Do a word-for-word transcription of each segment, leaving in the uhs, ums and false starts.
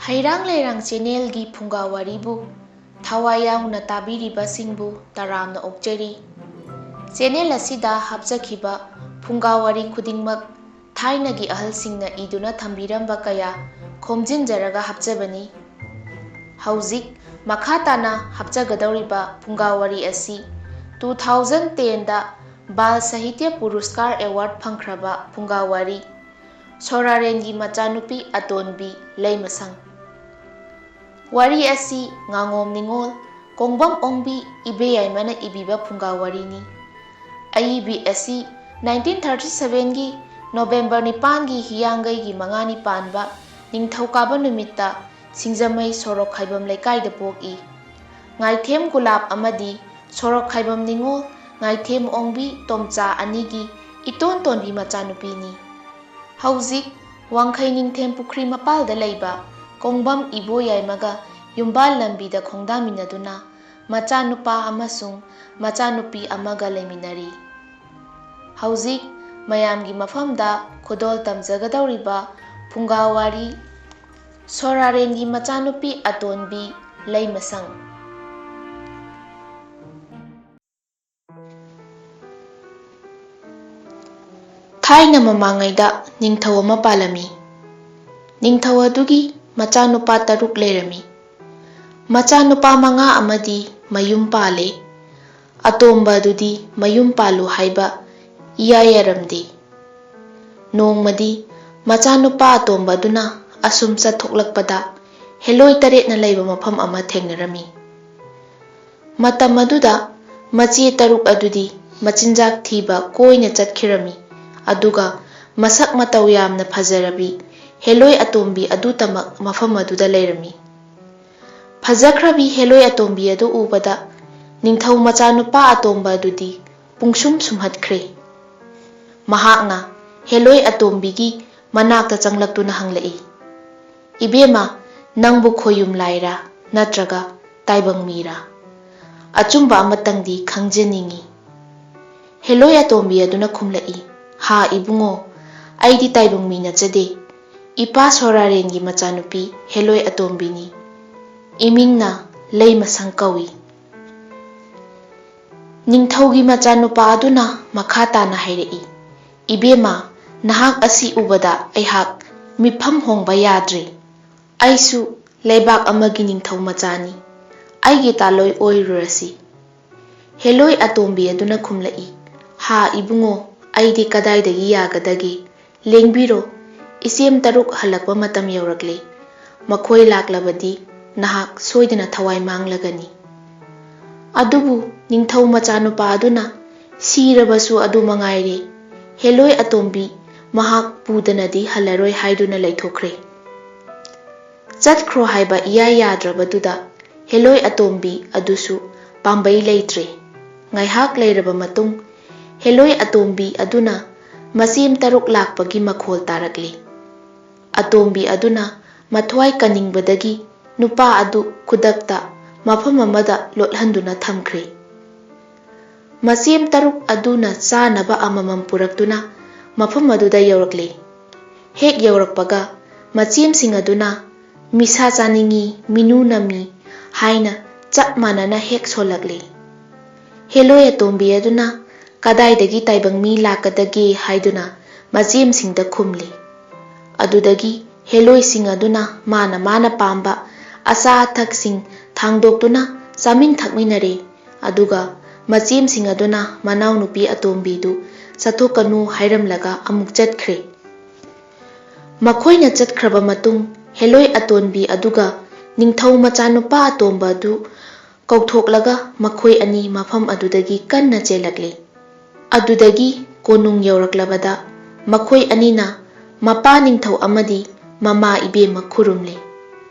ꯍꯩꯔꯥꯡ ꯂꯩꯔꯥꯡ ꯆꯦꯅꯦꯜꯒꯤ ꯐꯨꯡꯒꯥ ꯋꯥꯔꯤꯕꯨ ꯊꯋꯥꯏ ꯌꯥꯎꯅ ꯇꯥꯕꯤꯔꯤꯕꯁꯤꯡꯕꯨ ꯇꯔꯥꯝꯅ ꯑꯣꯛꯆꯔꯤ꯫ ꯆꯦꯅꯦꯜ ꯑꯁꯤꯗ ꯍꯥꯞꯆꯈꯤꯕ ꯐꯨꯡꯒꯥ ꯋꯥꯔꯤ ꯈꯨꯗꯤꯡꯃꯛ ꯊꯥꯏꯅꯒꯤ ꯑꯍꯜꯁꯤꯡꯅ ꯏꯗꯨꯅ ꯊꯝꯕꯤꯔꯝꯕ ꯀꯌꯥ ꯈꯣꯝꯖꯤꯟꯖꯔꯒ ꯍꯥꯞꯆꯕꯅꯤ꯫ ꯍꯧꯖꯤꯛ ꯃꯈꯥ ꯇꯥꯅ ꯍꯥꯞꯆꯒꯗꯧꯔꯤꯕ ꯐꯨꯡꯒꯥ ꯋꯥꯔꯤ ꯑꯁꯤ two thousand ten ꯗ ꯕꯥꯜ ꯁꯥꯍꯤꯇ꯭ꯌ ꯄꯨꯔꯁꯀꯥꯔ ꯑꯦꯋꯥꯔꯗ ꯐꯪꯈ꯭ꯔꯕ ꯐꯨꯡꯒꯥ ꯋꯥꯔꯤ ꯁꯣꯔꯥꯔꯦꯟꯒꯤ ꯃꯆꯥꯅꯨꯄꯤ ꯑꯇꯣꯟꯕꯤ ꯂꯩꯃꯁꯪ꯫ ꯋꯥꯔꯤ ꯑꯁꯤ ꯉꯥꯉꯣꯝ ꯅꯤꯉꯣꯜ ꯀꯣꯡꯕꯝ ꯑꯣꯡꯕꯤ ꯏꯕꯦꯌꯥꯏꯃꯅ ꯏꯕꯤꯕ ꯐꯨꯡꯒꯥ ꯋꯥꯔꯤꯅꯤ꯫ ꯑꯏꯕꯤ ꯑꯁꯤ nineteen thirty seven ꯒꯤ ꯅꯣꯕꯦꯝꯕꯔ ꯅꯤꯄꯥꯟꯒꯤ ꯍꯤꯌꯥꯡꯒꯩꯒꯤ ꯃꯉꯥꯅꯤ ꯄꯥꯟꯕ ꯅꯤꯡꯊꯧꯀꯥꯕ ꯅꯨꯃꯤꯠꯇ ꯁꯤꯡꯖꯃꯩ ꯁꯣꯔꯣꯛ ꯈꯥꯏꯕꯝ ꯂꯩꯀꯥꯏꯗ ꯄꯣꯛꯏ꯫ ꯉꯥꯏꯊꯦꯝ ꯒꯨꯂꯥꯞ ꯑꯃꯗꯤ ꯁꯣꯔꯣꯛ ꯈꯥꯏꯕꯝ ꯅꯤꯉꯣꯜ ꯉꯥꯏꯊꯦꯝ ꯑꯣꯡꯕꯤ ꯇꯣꯝꯆꯥ ꯑꯅꯤꯒꯤ ꯏꯇꯣꯟ ꯇꯣꯟꯕꯤ ꯃꯆꯥꯅꯨꯄꯤꯅꯤ꯫ ꯍꯧꯖꯤꯛ ꯋꯥꯡꯈꯩ ꯅꯤꯡꯊꯦꯝ ꯄꯨꯈ꯭ꯔꯤ ꯃꯄꯥꯜꯗ ꯂꯩꯕ ꯀꯣꯡꯕꯝ ꯏꯕꯣꯌꯥꯏꯃꯒ ꯌꯨꯝꯕꯥꯜ ꯂꯝꯕꯤꯗ ꯈꯣꯡꯗꯥꯃꯤꯟꯅꯗꯨꯅ ꯃꯆꯥꯅꯨꯄꯥ ꯑꯃꯁꯨꯡ ꯃꯆꯥꯅꯨꯄꯤ ꯑꯃꯒ ꯂꯩꯃꯤꯟꯅꯔꯤ꯫ ꯍꯧꯖꯤꯛ ꯃꯌꯥꯝꯒꯤ ꯃꯐꯝꯗ ꯈꯨꯗꯣꯜ ꯇꯝꯖꯒꯗꯧꯔꯤꯕ ꯐꯨꯡꯒꯥ ꯋꯥꯔꯤ ꯁꯣꯔꯥꯔꯦꯟꯒꯤ ꯃꯆꯥꯅꯨꯄꯤ ꯑꯇꯣꯟꯕꯤ ꯂꯩꯃꯁꯪ꯫ ꯊꯥꯏꯅ ꯃꯃꯥꯡꯉꯩꯗ ꯅꯤꯡꯊꯧ ꯑꯃ ꯄꯥꯜꯂꯝꯃꯤ꯫ ꯅꯤꯡꯊꯧ ꯑꯗꯨꯒꯤ ꯃꯆꯥꯅꯨꯄꯥ ꯇꯔꯨꯛ ꯂꯩꯔꯝꯃꯤ꯫ ꯃꯆꯥꯅꯨꯄꯥ ꯃꯉꯥ ꯑꯃꯗꯤ ꯃꯌꯨꯝ ꯄꯥꯜꯂꯦ꯫ ꯑꯇꯣꯝꯕ ꯑꯗꯨꯗꯤ ꯃꯌꯨꯝ ꯄꯥꯜꯂꯨ ꯍꯥꯏꯕ ꯏꯌꯥ ꯌꯥꯔꯝꯗꯦ꯫ ꯅꯣꯡꯃꯗꯤ ꯃꯆꯥꯅꯨꯄꯥ ꯑꯇꯣꯝꯕ ꯑꯗꯨꯅ ꯑꯁꯨꯝ ꯆꯠꯊꯣꯛꯂꯛꯄꯗ ꯍꯦꯂꯣꯏ ꯇꯔꯦꯠꯅ ꯂꯩꯕ ꯃꯐꯝ ꯑꯃ ꯊꯦꯡꯅꯔꯝꯃꯤ꯫ ꯃꯇꯝ ꯑꯗꯨꯗ ꯃꯆꯦ ꯇꯔꯨꯛ ꯑꯗꯨꯗꯤ ꯃꯆꯤꯟꯖꯥꯛ ꯊꯤꯕ ꯀꯣꯏꯅ ꯆꯠꯈꯤꯔꯝꯃꯤ, ꯑꯗꯨꯒ ꯃꯁꯛ ꯃꯇꯧ ꯌꯥꯝꯅ ꯐꯖꯔꯕꯤ ꯍꯦꯂꯣꯏ ꯑꯇꯣꯝꯕꯤ ꯑꯗꯨꯇꯃꯛ ꯃꯐꯝ ꯑꯗꯨꯗ ꯂꯩꯔꯝꯃꯤ꯫ ꯐꯖꯈ꯭ꯔꯕꯤ ꯍꯦꯂꯣꯏ ꯑꯇꯣꯝꯕꯤ ꯑꯗꯨ ꯎꯕꯗ ꯅꯤꯡꯊꯧ ꯃꯆꯥꯅꯨꯄꯥ ꯑꯇꯣꯝꯕ ꯑꯗꯨꯗꯤ ꯄꯨꯡꯁꯨꯝ ꯁꯨꯝꯍꯠꯈ꯭ꯔꯦ꯫ ꯃꯍꯥꯛꯅ ꯍꯦꯂꯣꯏ ꯑꯇꯣꯝꯕꯤꯒꯤ ꯃꯅꯥꯛꯇ ꯆꯪꯂꯛꯇꯨꯅ ꯍꯪꯂꯛꯏ, "ꯏꯕꯦꯝꯃ, ꯅꯪꯕꯨ ꯈꯣꯌꯨꯝ ꯂꯥꯏꯔꯥ ꯅꯠꯇ꯭ꯔꯒ ꯇꯥꯏꯕꯪ ꯃꯤꯔꯥ? ꯑꯆꯨꯝꯕ ꯑꯃꯇꯪꯗꯤ ꯈꯪꯖꯅꯤꯡꯏ꯫" ꯍꯦꯂꯣꯏ ꯑꯇꯣꯝꯕꯤ ꯑꯗꯨꯅ ꯈꯨꯝꯂꯛꯏ, "ꯍꯥ ꯏꯕꯨꯡꯉꯣ, ꯑꯩꯗꯤ ꯇꯥꯏꯕꯪ ꯃꯤ ꯅꯠꯆꯗꯦ꯫ ꯏꯄꯥ ꯁꯣꯔꯥꯔꯦꯟꯒꯤ ꯃꯆꯥꯅꯨꯄꯤ ꯍꯦꯂꯣꯏ ꯑꯇꯣꯝꯕꯤꯅꯤ꯫ ꯏꯃꯤꯡꯅ ꯂꯩꯃꯁꯪ ꯀꯧꯏ꯫ ꯅꯤꯡꯊꯧꯒꯤ ꯃꯆꯥꯅꯨꯄꯥ ꯑꯗꯨꯅ ꯃꯈꯥ ꯇꯥꯅ ꯍꯥꯏꯔꯛꯏ, "ꯏꯕꯦꯝꯃ, ꯅꯍꯥꯛ ꯑꯁꯤ ꯎꯕꯗ ꯑꯩꯍꯥꯛ ꯃꯤꯐꯝ ꯍꯣꯡꯕ ꯌꯥꯗ꯭ꯔꯦ꯫ ꯑꯩꯁꯨ ꯂꯩꯕꯥꯛ ꯑꯃꯒꯤ ꯅꯤꯡꯊꯧ ꯃꯆꯥꯅꯤ꯫ ꯑꯩꯒꯤ ꯇꯥꯂꯣꯏ ꯑꯣꯏꯔꯨꯔꯁꯤ꯫" ꯍꯦꯂꯣꯏ ꯑꯇꯣꯝꯕꯤ ꯑꯗꯨꯅ ꯈꯨꯝꯂꯛꯏ, "ꯍꯥ ꯏꯕꯨꯡꯉꯣ, ꯑꯩꯗꯤ ꯀꯗꯥꯏꯗꯒꯤ ꯌꯥꯒꯗꯒꯦ? ꯂꯦꯡꯕꯤꯔꯣ, ꯏꯆꯦꯝ ꯇꯔꯨꯛ ꯍꯜꯂꯛꯄ ꯃꯇꯝ ꯌꯧꯔꯛꯂꯦ꯫ ꯃꯈꯣꯏ ꯂꯥꯛꯂꯕꯗꯤ ꯅꯍꯥꯛ ꯁꯣꯏꯗꯅ ꯊꯋꯥꯏ ꯃꯥꯡꯂꯒꯅꯤ꯫" ꯑꯗꯨꯕꯨ ꯅꯤꯡꯊꯧ ꯃꯆꯥꯅꯨꯄꯥ ꯑꯗꯨꯅ, "ꯁꯤꯔꯕꯁꯨ ꯑꯗꯨ ꯃꯉꯥꯏꯔꯦ, ꯍꯦꯂꯣꯏ ꯑꯇꯣꯝꯕꯤ ꯃꯍꯥꯛ ꯄꯨꯗꯅꯗꯤ ꯍꯜꯂꯔꯣꯏ" ꯍꯥꯏꯗꯨꯅ ꯂꯩꯊꯣꯛꯈ꯭ꯔꯦ꯫ ꯆꯠꯈ꯭ꯔꯣ ꯍꯥꯏꯕ ꯏꯌꯥ ꯌꯥꯗ꯭ꯔꯕꯗꯨꯗ ꯍꯦꯂꯣꯏ ꯑꯇꯣꯝꯕꯤ ꯑꯗꯨꯁꯨ ꯄꯥꯝꯕꯩ ꯂꯩꯇ꯭ꯔꯦ꯫ ꯉꯥꯏꯍꯥꯛ ꯂꯩꯔꯕ ꯃꯇꯨꯡ ꯍꯦꯂꯣꯏ ꯑꯇꯣꯝꯕꯤ ꯑꯗꯨꯅ ꯃꯆꯦꯝ ꯇꯔꯨꯛ ꯂꯥꯛꯄꯒꯤ ꯃꯈꯣꯜ ꯇꯥꯔꯛꯂꯤ꯫ ꯑꯇꯣꯝꯕꯤ ꯑꯗꯨꯅ ꯃꯊ꯭ꯋꯥꯏ ꯀꯟꯅꯤꯡꯕꯗꯒꯤ ꯅꯨꯄꯥ ꯑꯗꯨ ꯈꯨꯗꯛꯇ ꯃꯐꯝ ꯑꯃꯗ ꯂꯣꯠꯍꯟꯗꯨꯅ ꯊꯝꯈ꯭ꯔꯦ꯫ ꯃꯆꯦꯝ ꯇꯔꯨꯛ ꯑꯗꯨꯅ ꯆꯥꯅꯕ ꯑꯃꯃꯝ ꯄꯨꯔꯛꯇꯨꯅ ꯃꯐꯝ ꯑꯗꯨꯗ ꯌꯧꯔꯛꯂꯦ꯫ ꯍꯦꯛ ꯌꯧꯔꯛꯄꯒ ꯃꯆꯦꯝꯁꯤꯡ ꯑꯗꯨꯅ "ꯃꯤꯁꯥ ꯆꯥꯅꯤꯡꯏ, ꯃꯤꯅꯨ ꯅꯝꯃꯤ" ꯍꯥꯏꯅ ꯆꯞ ꯃꯥꯟꯅꯅ ꯍꯦꯛ ꯁꯣꯜꯂꯛꯂꯦ꯫ ꯍꯦꯂꯣꯏ ꯑꯇꯣꯝꯕꯤ ꯑꯗꯨꯅ "ꯀꯗꯥꯏꯗꯒꯤ ꯇꯥꯏꯕꯪ ꯃꯤ ꯂꯥꯛꯀꯗꯒꯦ?" ꯍꯥꯏꯗꯨꯅ ꯃꯆꯦꯝꯁꯤꯡꯗ ꯈꯨꯝꯂꯤ꯫ ꯑꯗꯨꯗꯒꯤ ꯍꯦꯂꯣꯏꯁꯤꯡ ꯑꯗꯨꯅ ꯃꯥꯅ ꯃꯥꯅ ꯄꯥꯝꯕ ꯑꯆꯥ ꯑꯊꯛꯁꯤꯡ ꯊꯥꯡꯗꯣꯛꯇꯨꯅ ꯆꯥꯃꯤꯟ ꯊꯛꯃꯤꯟꯅꯔꯦ꯫ ꯑꯗꯨꯒ ꯃꯆꯦꯝꯁꯤꯡ ꯑꯗꯨꯅ ꯃꯅꯥꯎꯅꯨꯄꯤ ꯑꯇꯣꯝꯕꯤꯗꯨ ꯆꯠꯊꯣꯛꯀꯅꯨ ꯍꯥꯏꯔꯝꯂꯒ ꯑꯃꯨꯛ ꯆꯠꯈ꯭ꯔꯦ꯫ ꯃꯈꯣꯏꯅ ꯆꯠꯈ꯭ꯔꯕ ꯃꯇꯨꯡ ꯍꯦꯂꯣꯏ ꯑꯇꯣꯟꯕꯤ ꯑꯗꯨꯒ ꯅꯤꯡꯊꯧ ꯃꯆꯥꯅꯨꯄꯥ ꯑꯇꯣꯝꯕ ꯑꯗꯨ ꯀꯧꯊꯣꯛꯂꯒ ꯃꯈꯣꯏ ꯑꯅꯤ ꯃꯐꯝ ꯑꯗꯨꯗꯒꯤ ꯀꯟꯅ ꯆꯦꯜꯂꯛꯂꯤ꯫ ꯑꯗꯨꯗꯒꯤ ꯀꯣꯅꯨꯡ ꯌꯧꯔꯛꯂꯕꯗ ꯃꯈꯣꯏ ꯑꯅꯤꯅ ꯃꯄꯥ ꯅꯤꯡꯊꯧ ꯑꯃꯗꯤ ꯃꯃꯥ ꯏꯕꯦꯝꯃ ꯈꯨꯔꯨꯝꯂꯤ꯫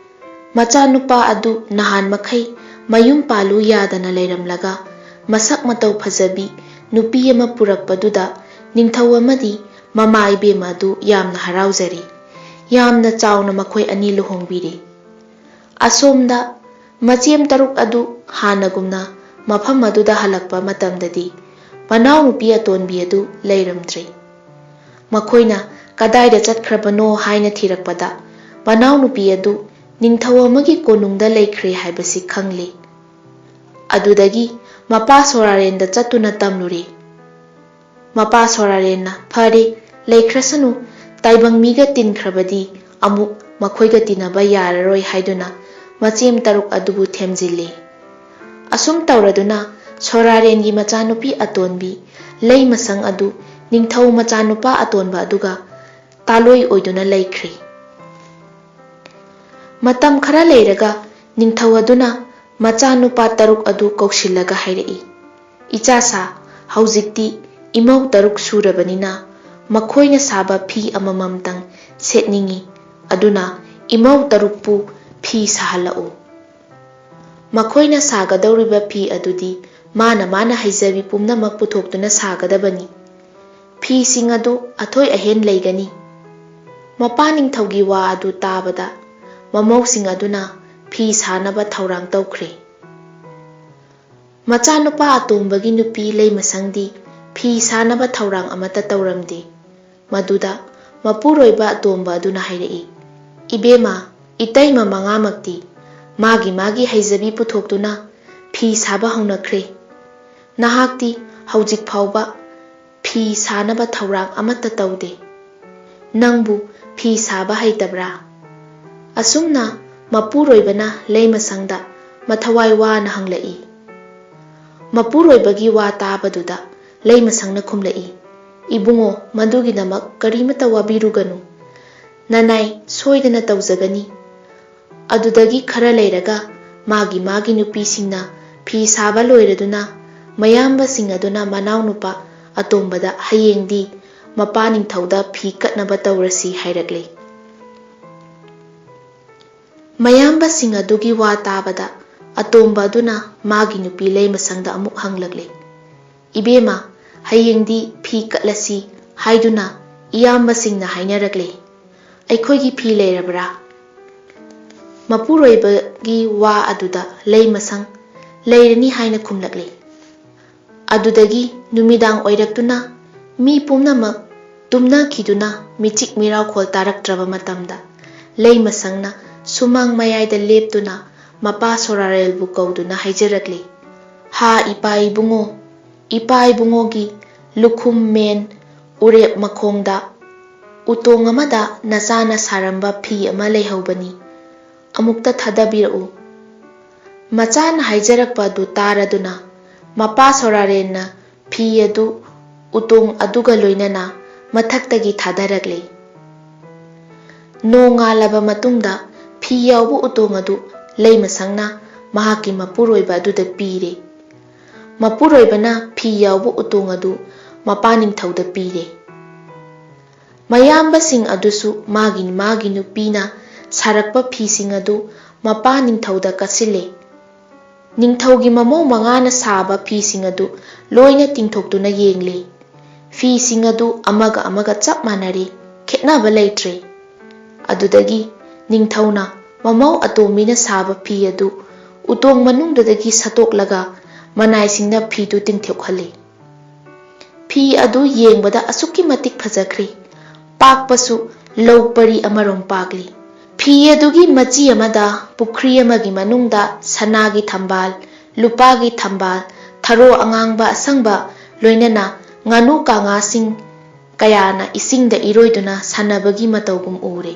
ꯃꯆꯥꯅꯨꯄꯥ ꯑꯗꯨ ꯅꯍꯥꯟ ꯃꯈꯩ ꯃꯌꯨꯝ ꯄꯥꯜꯂꯨ ꯌꯥꯗꯅ ꯂꯩꯔꯝꯂꯒ ꯃꯁꯛ ꯃꯇꯧ ꯐꯖꯕꯤ ꯅꯨꯄꯤ ꯑꯃ ꯄꯨꯔꯛꯄꯗꯨꯗ ꯅꯤꯡꯊꯧ ꯑꯃꯗꯤ ꯃꯃꯥ ꯏꯕꯦꯝꯃ ꯑꯗꯨ ꯌꯥꯝꯅ ꯍꯔꯥꯎꯖꯔꯤ꯫ ꯌꯥꯝꯅ ꯆꯥꯎꯅ ꯃꯈꯣꯏ ꯑꯅꯤ ꯂꯨꯍꯣꯡꯕꯤꯔꯤ꯫ ꯑꯁꯣꯝꯗ ꯃꯆꯦꯝ ꯇꯔꯨꯛ ꯑꯗꯨ ꯍꯥꯟꯅꯒꯨꯝꯅ ꯃꯐꯝ ꯑꯗꯨꯗ ꯍꯜꯂꯛꯄ ꯃꯇꯝꯗꯗꯤ ꯃꯅꯥꯎꯅꯨꯄꯤ ꯑꯇꯣꯟꯕꯤ ꯑꯗꯨ ꯂꯩꯔꯝꯗ꯭ꯔꯦ꯫ ꯃꯈꯣꯏꯅ ꯀꯗꯥꯏꯗ ꯆꯠꯈ꯭ꯔꯕꯅꯣ ꯍꯥꯏꯅ ꯊꯤꯔꯛꯄꯗ, ꯃꯅꯥꯎꯅꯨꯄꯤ ꯑꯗꯨ ꯅꯤꯡꯊꯧ ꯑꯃꯒꯤ ꯀꯣꯅꯨꯡꯗ ꯂꯩꯈ꯭ꯔꯦ ꯍꯥꯏꯕꯁꯤ ꯈꯪꯂꯦ꯫ ꯑꯗꯨꯗꯒꯤ ꯃꯄꯥ ꯁꯣꯔꯥꯔꯦꯟꯗ ꯆꯠꯇꯨꯅ ꯇꯝꯂꯨꯔꯦ꯫ ꯃꯄꯥ ꯁꯣꯔꯥꯔꯦꯟꯅ, "ꯐꯔꯦ, ꯂꯩꯈ꯭ꯔꯁꯅꯨ, ꯇꯥꯏꯕꯪ ꯃꯤꯒ ꯇꯤꯟꯈ꯭ꯔꯕꯗꯤ ꯑꯃꯨꯛ ꯃꯈꯣꯏꯒ ꯇꯤꯟꯅꯕ ꯌꯥꯔꯔꯣꯏ" ꯍꯥꯏꯗꯨꯅ ꯃꯆꯦꯝ ꯇꯔꯨꯛ ꯑꯗꯨꯕꯨ ꯊꯦꯝꯖꯤꯜꯂꯦ꯫ ꯑꯁꯨꯝ ꯇꯧꯔꯗꯨꯅ ꯁꯣꯔꯥꯔꯦꯟꯒꯤ ꯃꯆꯥꯅꯨꯄꯤ ꯑꯇꯣꯟꯕꯤ ꯂꯩꯃꯁꯪ ꯑꯗꯨ ꯅꯤꯡꯊꯧ ꯃꯆꯥꯅꯨꯄꯥ ꯑꯇꯣꯟꯕ ꯑꯗꯨꯒ ꯇꯥꯂꯣꯏ ꯑꯣꯏꯗꯨꯅ ꯂꯩꯈ꯭ꯔꯦ꯫ ꯃꯇꯝ ꯈꯔ ꯂꯩꯔꯒ ꯅꯤꯡꯊꯧ ꯑꯗꯨꯅ ꯃꯆꯥꯅꯨꯄꯥ ꯇꯔꯨꯛ ꯑꯗꯨ ꯀꯧꯁꯤꯜꯂꯒ ꯍꯥꯏꯔꯛꯏ, "ꯏꯆꯥꯁꯥ, ꯍꯧꯖꯤꯛꯇꯤ ꯏꯃꯧ ꯇꯔꯨꯛ ꯁꯨꯔꯕꯅꯤꯅ ꯃꯈꯣꯏꯅ ꯁꯥꯕ ꯐꯤ ꯑꯃꯃꯝꯇꯪ ꯁꯦꯠꯅꯤꯡꯏ, ꯑꯗꯨꯅ ꯏꯃꯧ ꯇꯔꯨꯛꯄꯨ ꯐꯤ ꯁꯥꯍꯜꯂꯛꯎ꯫ ꯃꯈꯣꯏꯅ ꯁꯥꯒꯗꯧꯔꯤꯕ ꯐꯤ ꯑꯗꯨꯗꯤ ꯃꯥꯅ ꯃꯥꯅ ꯍꯩꯖꯕꯤ ꯄꯨꯝꯅꯃꯛ ꯄꯨꯊꯣꯛꯇꯨꯅ ꯁꯥꯒꯗꯕꯅꯤ꯫ ꯐꯤꯁꯤꯡ ꯑꯗꯨ ꯑꯊꯣꯏ ꯑꯍꯦꯟ ꯂꯩꯒꯅꯤ꯫" ꯃꯄꯥ ꯅꯤꯡꯊꯧꯒꯤ ꯋꯥ ꯑꯗꯨ ꯇꯥꯕꯗ ꯃꯃꯧꯁꯤꯡ ꯑꯗꯨꯅ ꯐꯤ ꯁꯥꯅꯕ ꯊꯧꯔꯥꯡ ꯇꯧꯈ꯭ꯔꯦ꯫ ꯃꯆꯥꯅꯨꯄꯥ ꯑꯇꯣꯝꯕꯒꯤ ꯅꯨꯄꯤ ꯂꯩꯃꯁꯪꯗꯤ ꯐꯤ ꯁꯥꯅꯕ ꯊꯧꯔꯥꯡ ꯑꯃꯠꯇ ꯇꯧꯔꯝꯗꯦ꯫ ꯃꯗꯨꯗ ꯃꯄꯨꯔꯣꯏꯕ ꯑꯇꯣꯝꯕ ꯑꯗꯨꯅ ꯍꯥꯏꯔꯛꯏ, "ꯏꯕꯦꯝꯃ, ꯏꯇꯩꯃ ꯃꯉꯥꯃꯛꯇꯤ ꯃꯥꯒꯤ ꯃꯥꯒꯤ ꯍꯩꯖꯕꯤ ꯄꯨꯊꯣꯛꯇꯨꯅ ꯐꯤ ꯁꯥꯕ ꯍꯧꯅꯈ꯭ꯔꯦ꯫ ꯅꯍꯥꯛꯇꯤ ꯍꯧꯖꯤꯛ ꯐꯥꯎꯕ ꯐꯤ ꯁꯥꯅꯕ ꯊꯧꯔꯥꯡ ꯑꯃꯠꯇ ꯇꯧꯗꯦ꯫ ꯅꯪꯕꯨ ꯐꯤ ꯁꯥꯕ ꯍꯩꯇꯕ꯭ꯔꯥ?" ꯑꯁꯨꯝꯅ ꯃꯄꯨꯔꯣꯏꯕꯅ ꯂꯩꯃꯁꯪꯗ ꯃꯊꯋꯥꯏ ꯋꯥꯅ ꯍꯪꯂꯛꯏ꯫ ꯃꯄꯨꯔꯣꯏꯕꯒꯤ ꯋꯥ ꯇꯥꯕꯗꯨꯗ ꯂꯩꯃꯁꯪꯅ ꯈꯨꯝꯂꯛꯏ, "ꯏꯕꯨꯡꯉꯣ, ꯃꯗꯨꯒꯤꯗꯃꯛ ꯀꯔꯤꯃꯠꯇ ꯋꯥꯕꯤꯔꯨꯒꯅꯨ꯫ ꯅꯅꯥꯏ ꯁꯣꯏꯗꯅ ꯇꯧꯖꯒꯅꯤ꯫" ꯑꯗꯨꯗꯒꯤ ꯈꯔ ꯂꯩꯔꯒ ꯃꯥꯒꯤ ꯃꯥꯒꯤ ꯅꯨꯄꯤꯁꯤꯡꯅ ꯐꯤ ꯁꯥꯕ ꯂꯣꯏꯔꯗꯨꯅ ꯃꯌꯥꯝꯕꯁꯤꯡ ꯑꯗꯨꯅ ꯃꯅꯥꯎꯅꯨꯄꯥ ꯑꯇꯣꯝꯕꯗ ꯍꯌꯦꯡꯗꯤ ꯃꯄꯥ ꯅꯤꯡꯊꯧꯗ ꯐꯤ ꯀꯠꯅꯕ ꯇꯧꯔꯁꯤ ꯍꯥꯏꯔꯛꯂꯦ꯫ ꯃꯌꯥꯝꯕꯁꯤꯡ ꯑꯗꯨꯒꯤ ꯋꯥ ꯇꯥꯕꯗ ꯑꯇꯣꯝꯕ ꯑꯗꯨꯅ ꯃꯥꯒꯤ ꯅꯨꯄꯤ ꯂꯩꯃꯁꯪꯗ ꯑꯃꯨꯛ ꯍꯪꯂꯛꯂꯦ, "ꯏꯕꯦꯝꯃ, ꯍꯌꯦꯡꯗꯤ ꯐꯤ ꯀꯠꯂꯁꯤ ꯍꯥꯏꯗꯨꯅ ꯏꯌꯥꯝꯕꯁꯤꯡꯅ ꯍꯥꯏꯅꯔꯛꯂꯦ꯫ ꯑꯩꯈꯣꯏꯒꯤ ꯐꯤ ꯂꯩꯔꯕ꯭ꯔꯥ?" ꯃꯄꯨꯔꯣꯏꯕꯒꯤ ꯋꯥ ꯑꯗꯨꯗ ꯂꯩꯃꯁꯪ "ꯂꯩꯔꯅꯤ" ꯍꯥꯏꯅ ꯈꯨꯝꯂꯛꯂꯦ꯫ ꯑꯗꯨꯗꯒꯤ ꯅꯨꯃꯤꯗꯥꯡ ꯑꯣꯏꯔꯛꯇꯨꯅ ꯃꯤ ꯄꯨꯝꯅꯃꯛ ꯇꯨꯝꯅꯈꯤꯗꯨꯅ ꯃꯤꯆꯤꯛ ꯃꯤꯔꯥꯎꯈꯣꯜ ꯇꯥꯔꯛꯇ꯭ꯔꯕ ꯃꯇꯝꯗ, ꯂꯩꯃꯁꯪꯅ ꯁꯨꯃꯥꯡ ꯃꯌꯥꯏꯗ ꯂꯦꯞꯇꯨꯅ ꯃꯄꯥ ꯁꯣꯔꯥꯔꯦꯜꯕꯨ ꯀꯧꯗꯨꯅ ꯍꯥꯏꯖꯔꯛꯂꯤ, "ꯍꯥ, ꯏꯄꯥ ꯏꯕꯨꯡꯉꯣ, ꯏꯄꯥ ꯏꯕꯨꯡꯉꯣꯒꯤ ꯂꯨꯈꯨꯝ ꯃꯦꯟ ꯎꯔꯦꯞ ꯃꯈꯣꯡꯗ ꯎꯇꯣꯡ ꯑꯃꯗ ꯅꯆꯥꯅ ꯁꯥꯔꯝꯕ ꯐꯤ ꯑꯃ ꯂꯩꯍꯧꯕꯅꯤ, ꯑꯃꯨꯛꯇ ꯊꯥꯗꯕꯤꯔꯛꯎ"꯫ ꯃꯆꯥꯅ ꯍꯥꯏꯖꯔꯛꯄ ꯑꯗꯨ ꯇꯥꯔꯗꯨꯅ ꯃꯄꯥ ꯁꯣꯔꯥꯔꯦꯟꯅ ꯐꯤ ꯑꯗꯨ ꯎꯇꯣꯡ ꯑꯗꯨꯒ ꯂꯣꯏꯅꯅ ꯃꯊꯛꯇꯒꯤ ꯊꯥꯗꯔꯛꯂꯦ꯫ ꯅꯣꯡꯉꯥꯜꯂꯕ ꯃꯇꯨꯡꯗ ꯐꯤ ꯌꯥꯎꯕ ꯎꯇꯣꯡ ꯑꯗꯨ ꯂꯩꯃꯁꯪꯅ ꯃꯍꯥꯛꯀꯤ ꯃꯄꯨꯔꯣꯏꯕ ꯑꯗꯨꯗ ꯄꯤꯔꯦ꯫ ꯃꯄꯨꯔꯣꯏꯕꯅ ꯐꯤ ꯌꯥꯎꯕ ꯎꯇꯣꯡ ꯑꯗꯨ ꯃꯄꯥ ꯅꯤꯡꯊꯧꯗ ꯄꯤꯔꯦ꯫ ꯃꯌꯥꯝꯕꯁꯤꯡ ꯑꯗꯨꯁꯨ ꯃꯥꯒꯤ ꯃꯥꯒꯤ ꯅꯨꯄꯤꯅ ꯁꯥꯔꯛꯄ ꯐꯤꯁꯤꯡ ꯑꯗꯨ ꯃꯄꯥ ꯅꯤꯡꯊꯧꯗ ꯀꯠꯁꯤꯜꯂꯦ꯫ ꯅꯤꯡꯊꯧꯒꯤ ꯃꯃꯧ ꯃꯉꯥꯅ ꯁꯥꯕ ꯐꯤꯁꯤꯡ ꯑꯗꯨ ꯂꯣꯏꯅ ꯇꯤꯡꯊꯣꯛꯇꯨꯅ ꯌꯦꯡꯂꯦ꯫ ꯐꯤꯁꯤꯡ ꯑꯗꯨ ꯑꯃꯒ ꯑꯃꯒ ꯆꯞ ꯃꯥꯟꯅꯔꯦ, ꯈꯦꯠꯅꯕ ꯂꯩꯇ꯭ꯔꯦ꯫ ꯑꯗꯨꯗꯒꯤ ꯅꯤꯡꯊꯧꯅ ꯃꯃꯧ ꯑꯇꯣꯝꯕꯤꯅ ꯁꯥꯕ ꯐꯤ ꯑꯗꯨ ꯎꯇꯣꯡ ꯃꯅꯨꯡꯗꯨꯗꯒꯤ ꯁꯠꯇꯣꯛꯂꯒ ꯃꯅꯥꯏꯁꯤꯡꯅ ꯐꯤꯗꯨ ꯇꯤꯡꯊꯣꯛꯍꯜꯂꯤ꯫ ꯐꯤ ꯑꯗꯨ ꯌꯦꯡꯕꯗ ꯑꯁꯨꯛꯀꯤ ꯃꯇꯤꯛ ꯐꯖꯈ꯭ꯔꯦ꯫ ꯄꯥꯛꯄꯁꯨ ꯂꯧ ꯄꯔꯤ ꯑꯃꯔꯣꯝ ꯄꯥꯛꯂꯤ꯫ ꯐꯤ ꯑꯗꯨꯒꯤ ꯃꯆꯤ ꯑꯃꯗ ꯄꯨꯈ꯭ꯔꯤ ꯑꯃꯒꯤ ꯃꯅꯨꯡꯗ ꯁꯅꯥꯒꯤ ꯊꯝꯕꯥꯜ, ꯂꯨꯄꯥꯒꯤ ꯊꯝꯕꯥꯜ, ꯊꯔꯣ ꯑꯉꯥꯡꯕ ꯑꯁꯪꯕ, ꯂꯣꯏꯅꯅ ꯉꯥꯅꯨ ꯀꯥꯡꯉꯥꯁꯤꯡ ꯀꯌꯥꯅ ꯏꯁꯤꯡꯗ ꯏꯔꯣꯏꯗꯨꯅ ꯁꯥꯟꯅꯕꯒꯤ ꯃꯇꯧꯒꯨꯝ ꯎꯔꯦ꯫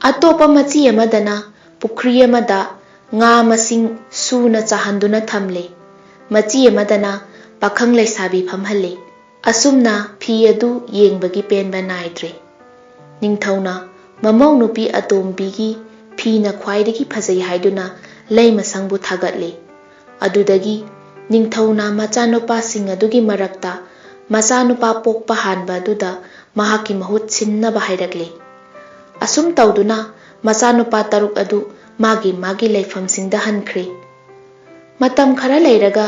ꯑꯇꯣꯞꯄ ꯃꯆꯤ ꯑꯃꯗꯅ ꯄꯨꯈ꯭ꯔꯤ ꯑꯃꯗ ꯉꯥ ꯃꯁꯤꯡ ꯁꯨꯅ ꯆꯥꯍꯟꯗꯨꯅ ꯊꯝꯂꯦ꯫ ꯃꯆꯤ ꯑꯃꯗꯅ ꯄꯥꯈꯪ ꯂꯩꯁꯥꯕꯤ ꯐꯝꯍꯜꯂꯦ꯫ ꯑꯁꯨꯝꯅ ꯐꯤ ꯑꯗꯨ ꯌꯦꯡꯕꯒꯤ ꯄꯦꯟꯕ ꯅꯥꯏꯗ꯭ꯔꯦ꯫ ꯅꯤꯡꯊꯧꯅ ꯃꯃꯧ ꯅꯨꯄꯤ ꯑꯇꯣꯝꯕꯤꯒꯤ ꯐꯤꯅ ꯈ꯭ꯋꯥꯏꯗꯒꯤ ꯐꯖꯩ ꯍꯥꯏꯗꯨꯅ ꯂꯩꯃꯁꯪꯕꯨ ꯊꯥꯒꯠꯂꯦ꯫ ꯑꯗꯨꯗꯒꯤ ꯅꯤꯡꯊꯧꯅ ꯃꯆꯥꯅꯨꯄꯥꯁꯤꯡ ꯑꯗꯨꯒꯤ ꯃꯔꯛꯇ ꯃꯆꯥꯅꯨꯄꯥ ꯄꯣꯛꯄ ꯍꯥꯟꯕ ꯑꯗꯨꯗ ꯃꯍꯥꯛꯀꯤ ꯃꯍꯨꯠ ꯁꯤꯟꯅꯕ ꯍꯥꯏꯔꯛꯂꯦ꯫ ꯑꯁꯨꯝ ꯇꯧꯗꯨꯅ ꯃꯆꯥꯅꯨꯄꯥ ꯇꯔꯨꯛ ꯑꯗꯨ ꯃꯥꯒꯤ ꯃꯥꯒꯤ ꯂꯩꯐꯝꯁꯤꯡꯗ ꯍꯟꯈ꯭ꯔꯦ꯫ ꯃꯇꯝ ꯈꯔ ꯂꯩꯔꯒ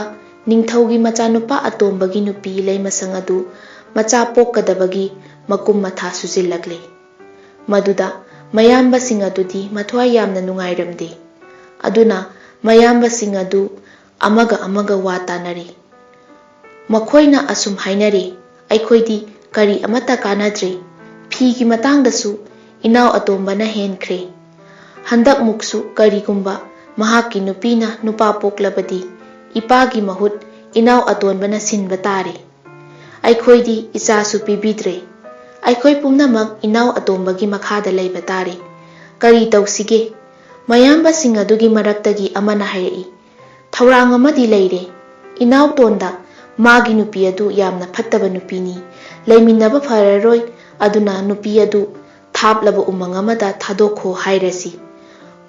ꯅꯤꯡꯊꯧꯒꯤ ꯃꯆꯥꯅꯨꯄꯥ ꯑꯇꯣꯝꯕꯒꯤ ꯅꯨꯄꯤ ꯂꯩꯃꯁꯪ ꯑꯗꯨ ꯃꯆꯥ ꯄꯣꯛꯀꯗꯕꯒꯤ ꯃꯀꯨꯝ ꯃꯊꯥ ꯁꯨꯖꯤꯜꯂꯛꯂꯦ꯫ ꯃꯗꯨꯗ ꯃꯌꯥꯝꯕꯁꯤꯡ ꯑꯗꯨꯗꯤ ꯃꯊ꯭ꯋꯥꯏ ꯌꯥꯝꯅ ꯅꯨꯡꯉꯥꯏꯔꯝꯗꯦ꯫ ꯑꯗꯨꯅ ꯃꯌꯥꯝꯕꯁꯤꯡ ꯑꯗꯨ ꯑꯃꯒ ꯑꯃꯒ ꯋꯥ ꯇꯥꯅꯔꯦ꯫ ꯃꯈꯣꯏꯅ ꯑꯁꯨꯝ ꯍꯥꯏꯅꯔꯦ, "ꯑꯩꯈꯣꯏꯗꯤ ꯀꯔꯤ ꯑꯃꯠꯇ ꯀꯥꯟꯅꯗ꯭ꯔꯦ꯫ ꯐꯤꯒꯤ ꯃꯇꯥꯡꯗꯁꯨ ꯏꯅꯥꯎ ꯑꯇꯣꯝꯕꯅ ꯍꯦꯟꯈ꯭ꯔꯦ꯫ ꯍꯟꯗꯛꯃꯨꯛꯁꯨ ꯀꯔꯤꯒꯨꯝꯕ ꯃꯍꯥꯛꯀꯤ ꯅꯨꯄꯤꯅ ꯅꯨꯄꯥ ꯄꯣꯛꯂꯕꯗꯤ ꯏꯄꯥꯒꯤ ꯃꯍꯨꯠ ꯏꯅꯥꯎ ꯑꯇꯣꯟꯕꯅ ꯁꯤꯟꯕ ꯇꯥꯔꯦ꯫ ꯑꯩꯈꯣꯏꯗꯤ ꯏꯆꯥꯁꯨ ꯄꯤꯕꯤꯗ꯭ꯔꯦ꯫ ꯑꯩꯈꯣꯏ ꯄꯨꯝꯅꯃꯛ ꯏꯅꯥꯎ ꯑꯇꯣꯝꯕꯒꯤ ꯃꯈꯥꯗ ꯂꯩꯕ ꯇꯥꯔꯦ꯫ ꯀꯔꯤ ꯇꯧꯁꯤꯒꯦ? ꯃꯌꯥꯝꯕꯁꯤꯡ ꯑꯗꯨꯒꯤ ꯃꯔꯛꯇꯒꯤ ꯑꯃꯅ ꯍꯥꯏꯔꯛꯏ, "ꯊꯧꯔꯥꯡ ꯑꯃꯗꯤ ꯂꯩꯔꯦ꯫ ꯏꯅꯥꯎꯇꯣꯟꯗ ꯃꯥꯒꯤ ꯅꯨꯄꯤ ꯑꯗꯨ ꯌꯥꯝꯅ ꯐꯠꯇꯕ ꯅꯨꯄꯤꯅꯤ꯫ ꯂꯩꯃꯤꯟꯅꯕ ꯐꯔꯔꯣꯏ꯫ ꯑꯗꯨꯅ ꯅꯨꯄꯤ ꯑꯗꯨ ꯊꯥꯞꯂꯕ ꯎꯃꯪ ꯑꯃꯗ ꯊꯥꯗꯣꯛꯈꯣ ꯍꯥꯏꯔꯁꯤ꯫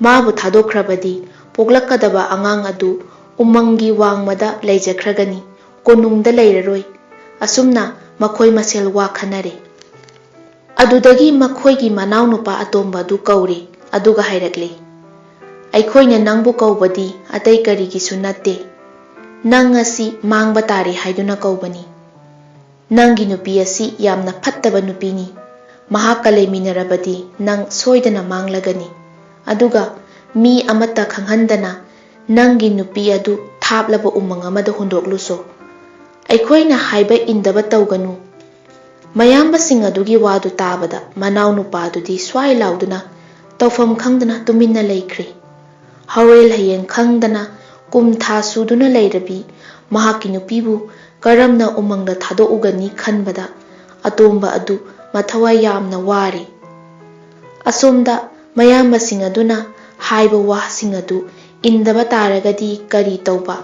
ꯃꯥꯕꯨ ꯊꯥꯗꯣꯛꯈ꯭ꯔꯕꯗꯤ ꯄꯣꯛꯂꯛꯀꯗꯕ ꯑꯉꯥꯡ ꯑꯗꯨ ꯎꯃꯪꯒꯤ ꯋꯥꯡꯃꯗ ꯂꯩꯖꯈ꯭ꯔꯒꯅꯤ, ꯀꯣꯅꯨꯡꯗ ꯂꯩꯔꯔꯣꯏ꯫" ꯑꯁꯨꯝꯅ ꯃꯈꯣꯏ ꯃꯁꯦꯜ ꯋꯥ ꯈꯟꯅꯔꯦ꯫ ꯑꯗꯨꯗꯒꯤ ꯃꯈꯣꯏꯒꯤ ꯃꯅꯥꯎꯅꯨꯄꯥ ꯑꯇꯣꯝꯕ ꯑꯗꯨ ꯀꯧꯔꯦ, ꯑꯗꯨꯒ ꯍꯥꯏꯔꯛꯂꯦ, "ꯑꯩꯈꯣꯏꯅ ꯅꯪꯕꯨ ꯀꯧꯕꯗꯤ ꯑꯇꯩ ꯀꯔꯤꯒꯤꯁꯨ ꯅꯠꯇꯦ꯫ ꯅꯪ ꯑꯁꯤ ꯃꯥꯡꯕ ꯇꯥꯔꯦ ꯍꯥꯏꯗꯨꯅ ꯀꯧꯕꯅꯤ꯫ ꯅꯪꯒꯤ ꯅꯨꯄꯤ ꯑꯁꯤ ꯌꯥꯝꯅ ꯐꯠꯇꯕ ꯅꯨꯄꯤꯅꯤ꯫ ꯃꯍꯥꯛꯀ ꯂꯩꯃꯤꯟꯅꯔꯕꯗꯤ ꯅꯪ ꯁꯣꯏꯗꯅ ꯃꯥꯡꯂꯒꯅꯤ꯫ ꯑꯗꯨꯒ ꯃꯤ ꯑꯃꯠꯇ ꯈꯪꯍꯟꯗꯅ ꯅꯪꯒꯤ ꯅꯨꯄꯤ ꯑꯗꯨ ꯊꯥꯞꯂꯕ ꯎꯃꯪ ꯑꯃꯗ ꯍꯨꯟꯗꯣꯛꯂꯨꯁꯣ꯫ ꯑꯩꯈꯣꯏꯅ ꯍꯥꯏꯕ ꯏꯟꯗꯕ ꯇꯧꯒꯅꯨ꯫" ꯃꯌꯥꯝꯕꯁꯤꯡ ꯑꯗꯨꯒꯤ ꯋꯥꯗꯨ ꯇꯥꯕꯗ ꯃꯅꯥꯎꯅꯨꯄꯥꯗꯨꯗꯤ ꯁ꯭ꯋꯥꯏ ꯂꯥꯎꯗꯨꯅ ꯇꯧꯐꯝ ꯈꯪꯗꯅ ꯇꯨꯃꯤꯟꯅ ꯂꯩꯈ꯭ꯔꯦ꯫ ꯍꯧꯔꯦꯜ ꯍꯌꯦꯡ ꯈꯪꯗꯅ ꯀꯨꯝ ꯊꯥ ꯁꯨꯗꯨꯅ ꯂꯩꯔꯕꯤ ꯃꯍꯥꯛꯀꯤ ꯅꯨꯄꯤꯕꯨ ꯀꯔꯝꯅ ꯎꯃꯪꯗ ꯊꯥꯗꯣꯛꯎꯒꯅꯤ ꯈꯟꯕꯗ ꯑꯇꯣꯝꯕ ꯑꯗꯨ ꯃꯊꯋꯥꯏ ꯌꯥꯝꯅ ꯋꯥꯔꯦ꯫ ꯑꯁꯣꯝꯗ ꯃꯌꯥꯝꯕꯁꯤꯡ ꯑꯗꯨꯅ ꯍꯥꯏꯕ ꯋꯥꯁꯤꯡ ꯑꯗꯨ ꯏꯟꯗꯕ ꯇꯥꯔꯒꯗꯤ ꯀꯔꯤ ꯇꯧꯕ?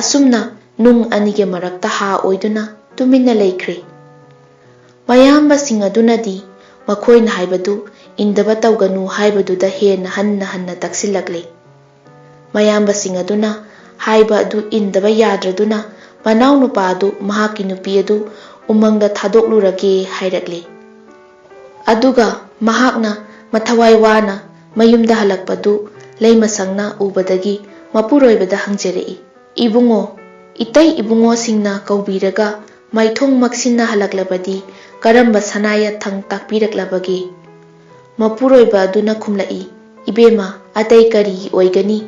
ꯑꯁꯨꯝꯅ ꯅꯨꯡ ꯑꯅꯤꯒꯤ ꯃꯔꯛꯇ ꯍꯥ ꯑꯣꯏꯗꯨꯅ ꯇꯨꯃꯤꯟꯅ ꯂꯩꯈ꯭ꯔꯦ꯫ ꯃꯌꯥꯝꯕꯁꯤꯡ ꯑꯗꯨꯅꯗꯤ ꯃꯈꯣꯏꯅ ꯍꯥꯏꯕꯗꯨ ꯏꯟꯗꯕ ꯇꯧꯒꯅꯨ ꯍꯥꯏꯕꯗꯨꯗ ꯍꯦꯟꯅ ꯍꯟꯅ ꯍꯟꯅ ꯇꯛꯁꯤꯜꯂꯛꯂꯦ꯫ ꯃꯌꯥꯝꯕꯁꯤꯡ ꯑꯗꯨꯅ ꯍꯥꯏꯕ ꯑꯗꯨ ꯏꯟꯗꯕ ꯌꯥꯗ꯭ꯔꯗꯨꯅ ꯃꯅꯥꯎꯅꯨꯄꯥ ꯑꯗꯨ ꯃꯍꯥꯛꯀꯤ ꯅꯨꯄꯤ ꯑꯗꯨ ꯎꯃꯪꯗ ꯊꯥꯗꯣꯛꯂꯨꯔꯒꯦ ꯍꯥꯏꯔꯛꯂꯦ꯫ ꯑꯗꯨꯒ ꯃꯍꯥꯛꯅ ꯃꯊꯋꯥꯏ ꯋꯥꯅ ꯃꯌꯨꯝꯗ ꯍꯜꯂꯛꯄꯗꯨ ꯂꯩꯃꯁꯪꯅ ꯎꯕꯗꯒꯤ ꯃꯄꯨꯔꯣꯏꯕꯗ ꯍꯪꯖꯔꯛꯏ, "ꯏꯕꯨꯡꯉꯣ, ꯏꯇꯩ ꯏꯕꯨꯡꯉꯣꯁꯤꯡꯅ ꯀꯧꯕꯤꯔꯒ ꯃꯥꯏꯊꯣꯡ ꯃꯛꯁꯤꯟꯅ ꯍꯜꯂꯛꯂꯕꯗꯤ ꯀꯔꯝꯕ ꯁꯅꯥ ꯌꯥꯊꯪ ꯇꯥꯛꯄꯤꯔꯛꯂꯕꯒꯦ?" ꯃꯄꯨꯔꯣꯏꯕ ꯑꯗꯨꯅ ꯈꯨꯝꯂꯛꯏ, "ꯏꯕꯦꯝꯃ, ꯑꯇꯩ ꯀꯔꯤꯒꯤ ꯑꯣꯏꯒꯅꯤ?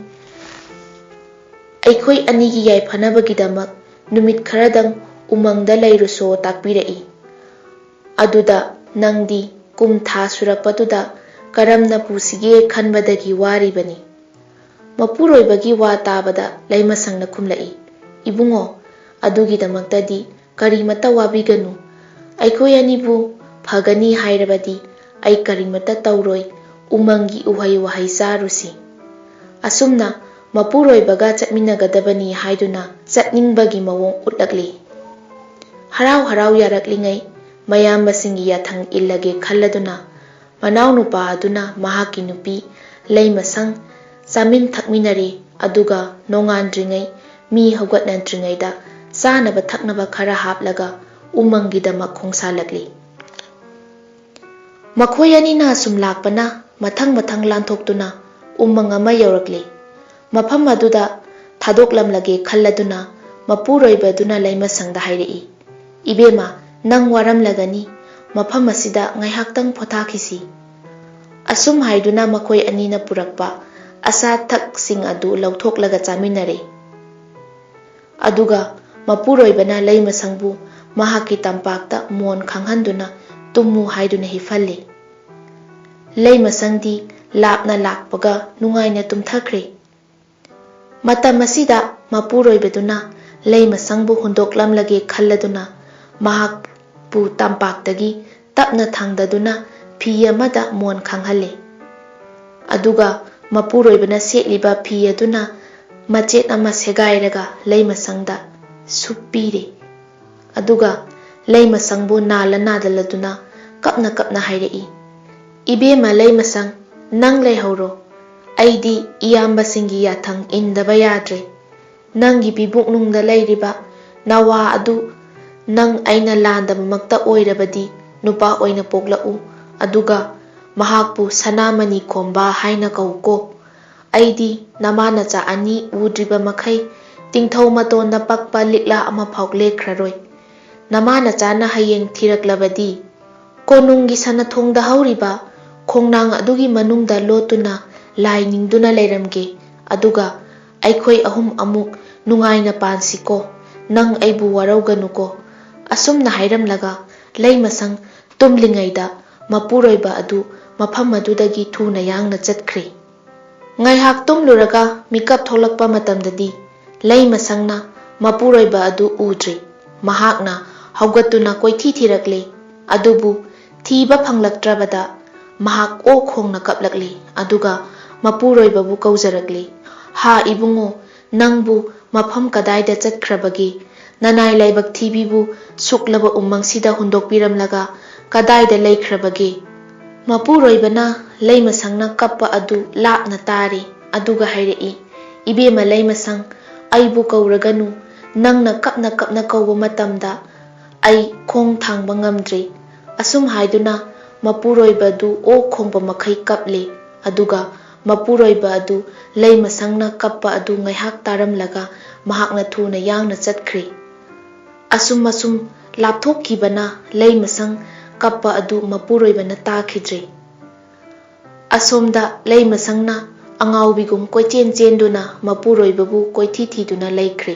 ꯑꯩꯈꯣꯏ ꯑꯅꯤꯒꯤ ꯌꯥꯏꯐꯅꯕꯒꯤꯗꯃꯛ ꯅꯨꯃꯤꯠ ꯈꯔꯗꯪ ꯎꯃꯪꯗ ꯂꯩꯔꯨꯁꯣ ꯇꯥꯛꯄꯤꯔꯛꯏ꯫ ꯑꯗꯨꯗ ꯅꯪꯗꯤ ꯀꯨꯝ ꯊꯥ ꯁꯨꯔꯛꯄꯗꯨꯗ ꯀꯔꯝꯅ ꯄꯨꯁꯤꯒꯦ ꯈꯟꯕꯗꯒꯤ ꯋꯥꯔꯤꯕꯅꯤ꯫ ꯃꯄꯨꯔꯣꯏꯕꯒꯤ ꯋꯥ ꯇꯥꯕꯗ ꯂꯩꯃꯁꯪꯅ ꯈꯨꯝꯂꯛꯏ, "ꯏꯕꯨꯡꯉꯣ, ꯑꯗꯨꯒꯤꯗꯃꯛꯇꯗꯤ ꯀꯔꯤꯃꯠꯇ ꯋꯥꯕꯤꯒꯅꯨ꯫ ꯑꯩꯈꯣꯏ ꯑꯅꯤꯕꯨ ꯐꯒꯅꯤ ꯍꯥꯏꯔꯕꯗꯤ ꯑꯩ ꯀꯔꯤꯃꯠꯇ ꯇꯧꯔꯣꯏ, ꯎꯃꯪꯒꯤ ꯎꯍꯩ ꯋꯥꯍꯩ ꯆꯥꯔꯨꯁꯤ"꯫ ꯑꯁꯨꯝꯅ ꯃꯄꯨꯔꯣꯏꯕꯒ ꯆꯠꯃꯤꯟꯅꯒꯗꯕꯅꯤ ꯍꯥꯏꯗꯨꯅ ꯆꯠꯅꯤꯡꯕꯒꯤ ꯃꯑꯣꯡ ꯎꯠꯂꯛꯂꯤ꯫ ꯍꯔꯥꯎ ꯍꯔꯥꯎ ꯌꯥꯔꯛꯂꯤꯉꯩ, ꯃꯌꯥꯝꯕꯁꯤꯡꯒꯤ ꯌꯥꯊꯪ ꯏꯜꯂꯒꯦ ꯈꯜꯂꯗꯨꯅ ꯃꯅꯥꯎꯅꯨꯄꯥ ꯑꯗꯨꯅ ꯃꯍꯥꯛꯀꯤ ꯅꯨꯄꯤ ꯂꯩꯃꯁꯪ ꯆꯥꯃꯤꯟ ꯊꯛꯃꯤꯟꯅꯔꯦ꯫ ꯑꯗꯨꯒ ꯅꯣꯡꯉꯥꯟꯗ꯭ꯔꯤꯉꯩ, ꯃꯤ ꯍꯧꯒꯠꯅꯗ꯭ꯔꯤꯉꯩꯗ ꯆꯥꯅꯕ ꯊꯛꯅꯕ ꯈꯔ ꯍꯥꯞꯂꯒ ꯎꯃꯪꯒꯤꯗꯃꯛ ꯈꯣꯡꯁꯥꯜꯂꯛꯂꯤ꯫ ꯃꯈꯣꯏ ꯑꯅꯤꯅ ꯁꯨꯝ ꯂꯥꯛꯄꯅ ꯃꯊꯪ ꯃꯊꯪ ꯂꯥꯟꯊꯣꯛꯇꯨꯅ ꯎꯃꯪ ꯑꯃ ꯌꯧꯔꯛꯂꯤ꯫ ꯃꯐꯝ ꯑꯗꯨꯗ ꯊꯥꯗꯣꯛꯂꯝꯂꯒꯦ ꯈꯜꯂꯗꯨꯅ ꯃꯄꯨꯔꯣꯏꯕꯗꯨꯅ ꯂꯩꯃꯁꯪꯗ ꯍꯥꯏꯔꯛꯏ, "ꯏꯕꯦꯝꯃ, ꯅꯪ ꯋꯥꯔꯝꯂꯒꯅꯤ, ꯃꯐꯝ ꯑꯁꯤꯗ ꯉꯥꯏꯍꯥꯛꯇꯪ ꯄꯣꯊꯥꯈꯤꯁꯤ"꯫ ꯑꯁꯨꯝ ꯍꯥꯏꯗꯨꯅ ꯃꯈꯣꯏ ꯑꯅꯤꯅ ꯄꯨꯔꯛꯄ ꯑꯆꯥ ꯑꯊꯛꯁꯤꯡ ꯑꯗꯨ ꯂꯧꯊꯣꯛꯂꯒ ꯆꯥꯃꯤꯟꯅꯔꯦ꯫ ꯑꯗꯨꯒ ꯃꯄꯨꯔꯣꯏꯕꯅ ꯂꯩꯃꯁꯪꯕꯨ ꯃꯍꯥꯛꯀꯤ ꯇꯝꯄꯥꯛꯇ ꯃꯣꯟ ꯈꯥꯡꯍꯟꯗꯨꯅ ꯇꯨꯝꯃꯨ ꯍꯥꯏꯗꯨꯅ ꯍꯤꯞꯍꯜꯂꯤ꯫ ꯂꯩꯃꯁꯪꯗꯤ ꯂꯥꯞꯅ ꯂꯥꯛꯄꯒ ꯅꯨꯡꯉꯥꯏꯅ ꯇꯨꯝꯊꯈ꯭ꯔꯦ꯫ ꯃꯇꯝ ꯑꯁꯤꯗ ꯃꯄꯨꯔꯣꯏꯕꯗꯨꯅ ꯂꯩꯃꯁꯪꯕꯨ ꯍꯨꯟꯗꯣꯛꯂꯝꯂꯒꯦ ꯈꯜꯂꯗꯨꯅ ꯃꯍꯥꯛꯄꯨ ꯇꯝꯄꯥꯛꯇꯒꯤ ꯇꯞꯅ ꯊꯥꯡꯗꯗꯨꯅ ꯐꯤ ꯑꯃꯗ ꯃꯣꯟ ꯈꯥꯡꯍꯜꯂꯦ꯫ ꯑꯗꯨꯒ ꯃꯄꯨꯔꯣꯏꯕꯅ ꯁꯦꯠꯂꯤꯕ ꯐꯤ ꯑꯗꯨꯅ ꯃꯆꯦꯠ ꯑꯃ ꯁꯦꯒꯥꯏꯔꯒ ꯂꯩꯃꯁꯪꯗ ꯁꯨꯞꯄꯤꯔꯦ꯫ ꯑꯗꯨꯒ ꯂꯩꯃꯁꯪꯕꯨ ꯅꯥꯜꯂ ꯅꯥꯗꯂꯗꯨꯅ ꯀꯞꯅ ꯀꯞꯅ ꯍꯥꯏꯔꯛꯏ, "ꯏꯕꯦꯝꯃ ꯂꯩꯃꯁꯪ, ꯅꯪ ꯂꯩꯍꯧꯔꯣ꯫ ꯑꯩꯗꯤ ꯏꯌꯥꯝꯕꯁꯤꯡꯒꯤ ꯌꯥꯊꯪ ꯏꯟꯗꯕ ꯌꯥꯗ꯭ꯔꯦ꯫ ꯅꯪꯒꯤ ꯄꯤꯕꯨꯛꯅꯨꯡꯗ ꯂꯩꯔꯤꯕ ꯅꯋꯥ ꯑꯗꯨ ꯅꯪ ꯑꯩꯅ ꯂꯥꯟꯗꯕꯃꯛꯇ ꯑꯣꯏꯔꯕꯗꯤ ꯅꯨꯄꯥ ꯑꯣꯏꯅ ꯄꯣꯛꯂꯛꯎ, ꯑꯗꯨꯒ ꯃꯍꯥꯛꯄꯨ ꯁꯅꯥꯃꯅꯤ ꯈꯣꯝꯕ ꯍꯥꯏꯅ ꯀꯧꯀꯣ꯫ ꯑꯩꯗꯤ ꯅꯃꯥ ꯅꯆꯥ ꯑꯅꯤ ꯎꯗ꯭ꯔꯤꯕ ꯃꯈꯩ ꯇꯤꯡꯊꯧ ꯃꯇꯣꯟꯗ ꯄꯛꯄ ꯂꯤꯛꯂꯥ ꯑꯃꯐꯥꯎ ꯂꯦꯛꯈ꯭ꯔꯔꯣꯏ꯫ ꯅꯃꯥ ꯅꯆꯥꯅ ꯍꯌꯦꯡ ꯊꯤꯔꯛꯂꯕꯗꯤ ꯀꯣꯅꯨꯡꯒꯤ ꯁꯅꯥꯊꯣꯡꯗ ꯍꯧꯔꯤꯕ ꯈꯣꯡꯅꯥꯡ ꯑꯗꯨꯒꯤ ꯃꯅꯨꯡꯗ ꯂꯣꯠꯇꯨꯅ ꯂꯥꯏ ꯅꯤꯡꯗꯨꯅ ꯂꯩꯔꯝꯒꯦ꯫ ꯑꯗꯨꯒ ꯑꯩꯈꯣꯏ ꯑꯍꯨꯝ ꯑꯃꯨꯛ ꯅꯨꯡꯉꯥꯏꯅ ꯄꯥꯟꯁꯤꯀꯣ꯫ ꯅꯪ ꯑꯩꯕꯨ ꯋꯥꯔꯧꯒꯅꯨꯀꯣ"꯫ ꯑꯁꯨꯝꯅ ꯍꯥꯏꯔꯝꯂꯒ ꯂꯩꯃꯁꯪ ꯇꯨꯝꯂꯤꯉꯩꯗ ꯃꯄꯨꯔꯣꯏꯕ ꯑꯗꯨ ꯃꯐꯝ ꯑꯗꯨꯗꯒꯤ ꯊꯨꯅ ꯌꯥꯡꯅ ꯆꯠꯈ꯭ꯔꯦ꯫ ꯉꯥꯏꯍꯥꯛ ꯇꯨꯝꯂꯨꯔꯒ ꯃꯤꯀꯞ ꯊꯣꯛꯂꯛꯄ ꯃꯇꯝꯗꯗꯤ ꯂꯩꯃꯁꯪꯅ ꯃꯄꯨꯔꯣꯏꯕ ꯑꯗꯨ ꯎꯗ꯭ꯔꯦ꯫ ꯃꯍꯥꯛꯅ ꯍꯧꯒꯠꯇꯨꯅ ꯀꯣꯏꯊꯤ ꯊꯤꯔꯛꯂꯦ, ꯑꯗꯨꯕꯨ ꯊꯤꯕ ꯐꯪꯂꯛꯇ꯭ꯔꯕꯗ ꯃꯍꯥꯛ ꯑꯣꯛ ꯈꯣꯡꯅ ꯀꯞꯂꯛꯂꯦ, ꯑꯗꯨꯒ ꯃꯄꯨꯔꯣꯏꯕꯕꯨ ꯀꯧꯖꯔꯛꯂꯦ, "ꯍꯥ ꯏꯕꯨꯡꯉꯣ, ꯅꯪꯕꯨ ꯃꯐꯝ ꯀꯗꯥꯏꯗ ꯆꯠꯈ꯭ꯔꯕꯒꯦ? ꯅꯅꯥꯏ ꯂꯥꯏꯕꯛ ꯊꯤꯕꯤꯕꯨ ꯁꯨꯛꯂꯕ ꯎꯃꯪꯁꯤꯗ ꯍꯨꯟꯗꯣꯛꯄꯤꯔꯝꯂꯒ ꯀꯗꯥꯏꯗ ꯂꯩꯈ꯭ꯔꯕꯒꯦ?" ꯃꯄꯨꯔꯣꯏꯕꯅ ꯂꯩꯃꯁꯪꯅ ꯀꯞꯄ ꯑꯗꯨ ꯂꯥꯞꯅ ꯇꯥꯔꯤ, ꯑꯗꯨꯒ ꯍꯥꯏꯔꯛꯏ, "ꯏꯕꯦꯝꯃ ꯂꯩꯃꯁꯪ, ꯑꯩꯕꯨ ꯀꯧꯔꯒꯅꯨ, ꯅꯪꯅ ꯀꯞꯅ ꯀꯞꯅ ꯀꯧꯕ ꯃꯇꯝꯗ ꯑꯩ ꯈꯣꯡ ꯊꯥꯡꯕ ꯉꯝꯗ꯭ꯔꯦ꯫" ꯑꯁꯨꯝ ꯍꯥꯏꯗꯨꯅ ꯃꯄꯨꯔꯣꯏꯕꯗꯨ ꯑꯣꯛ ꯈꯣꯡꯕ ꯃꯈꯩ ꯀꯞꯂꯦ, ꯑꯗꯨꯒ ꯃꯄꯨꯔꯣꯏꯕ ꯑꯗꯨ ꯂꯩꯃꯁꯪꯅ ꯀꯞꯄ ꯑꯗꯨ ꯉꯥꯏꯍꯥꯛ ꯇꯥꯔꯝꯂꯒ ꯃꯍꯥꯛꯅ ꯊꯨꯅ ꯌꯥꯡꯅ ꯆꯠꯈ꯭ꯔꯦ꯫ ꯑꯁꯨꯝ ꯑꯁꯨꯝ ꯂꯥꯞꯊꯣꯛꯈꯤꯕꯅ ꯂꯩꯃꯁꯪ ꯀꯞꯄ ꯑꯗꯨ ꯃꯄꯨꯔꯣꯏꯕꯅ ꯇꯥꯈꯤꯗ꯭ꯔꯦ꯫ ꯑꯁꯣꯝꯗ ꯂꯩꯃꯁꯪꯅ ꯑꯉꯥꯎꯕꯤꯒꯨꯝ ꯀꯣꯏꯆꯦꯟ ꯆꯦꯟꯗꯨꯅ ꯃꯄꯨꯔꯣꯏꯕꯕꯨ ꯀꯣꯏꯊꯤ ꯊꯤꯗꯨꯅ ꯂꯩꯈ꯭ꯔꯦ꯫